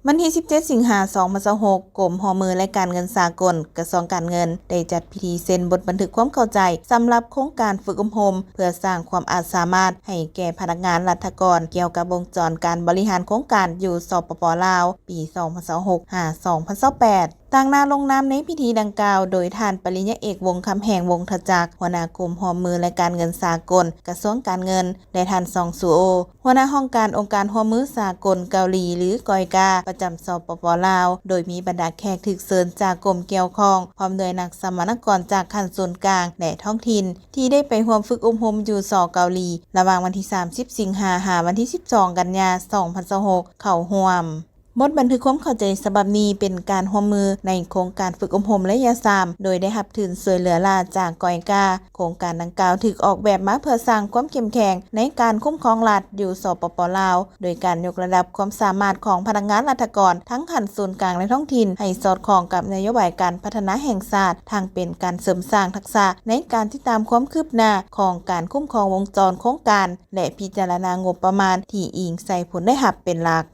ວັນທີສິບເຈັດ ສິງຫາ ສອງພັນຊາວຫົກ, ກົມຮ່ວມມື ແລະ ການເງິນສາກົນ ກະຊວງການເງິນ ໄດ້ຈັດພິທີເຊັນບົດບັນທຶກຄວາມເຂົ້າໃຈ ສຳລັບໂຄງການຝຶກອົບຮົມ ເພື່ອສ້າງຄວາມອາດສາມາດໃຫ້ແກ່ພະນັກງານລັດຖະກອນ ກ່ຽວກັບວົງຈອນການບໍລິຫານໂຄງການຢູ່ ສປປ ລາວ ປີ ສອງພັນຊາວຫົກ ຫາ ສອງພັນຊາວແປດ. ຕາງໜ້າລົງນາມໃນພິທີດັ່ງກ່າວໂດຍທ່ານປະລິນຍາເອກ ວົງຄຳແຫງ ວົງທະຈັກ ຫົວໜ້າກົມຮ່ວມມື ແລະ ການເງິນສາກົນ ກະຊວງການເງິນ ແລະ ທ່ານ ຊອງ ຊູໂອ ຫົວໜ້າຫ້ອງການອົງການຮ່ວມມືສາກົນເກົາຫຼີ ຫຼື ກອຍກາ ປະຈຳ ສປປ ລາວ ໂດຍມີບັນດາແຂກຖືກເຊີນຈາກກົມກ່ຽວຂ້ອງ ພ້ອມດ້ວຍນັກສຳມະນາກອນຈາກຂັ້ນສູນກາງ ແລະ ທ້ອງຖິ່ນ ທີ່ໄດ້ໄປຮ່ວມຝຶກອົບຮົມຢູ່ ສ ເກົາຫຼີ ລະຫວ່າງວັນທີສາມສິບ ສິງຫາ ຫາ ວັນທີສິບສອງ ກັນຍາ ສອງພັນຊາວຫົກ ເຂົ້າຮ່ວມ. ບົດບັນທຶກຄວາມເຂົ້າໃຈສະບັບນີ້ເປັນການຮ່ວມມືໃນໂຄງການຝຶກອົບຮົມໄລຍະສາມ ໂດຍໄດ້ຮັບທຶນຊ່ວຍເຫຼືອລ້າຈາກກອຍກາ. ໂຄງການດັ່ງກ່າວຖືກອອກແບບມາເພື່ອສ້າງຄວາມເຂັ້ມແຂງໃນການຄຸ້ມຄອງລັດຢູ່ ສປປ ລາວ ໂດຍການຍົກລະດັບຄວາມສາມາດຂອງພະນັກງານລັດຖະກອນທັງຂັ້ນສູນກາງ ແລະ ທ້ອງຖິ່ນ ໃຫ້ສອດຄ່ອງກັບນະໂຍບາຍການພັດທະນາແຫ່ງຊາດ, ທັງເປັນການເສີມສ້າງທັກສະໃນການຕິດຕາມຄວາມຄືບໜ້າຂອງການຄຸ້ມຄອງວົງຈອນໂຄງການ ແລະ ພິຈາລະນາງົບປະມານທີ່ອີງໃສ່ຜົນໄດ້ຮັບເປັນຫຼັກ.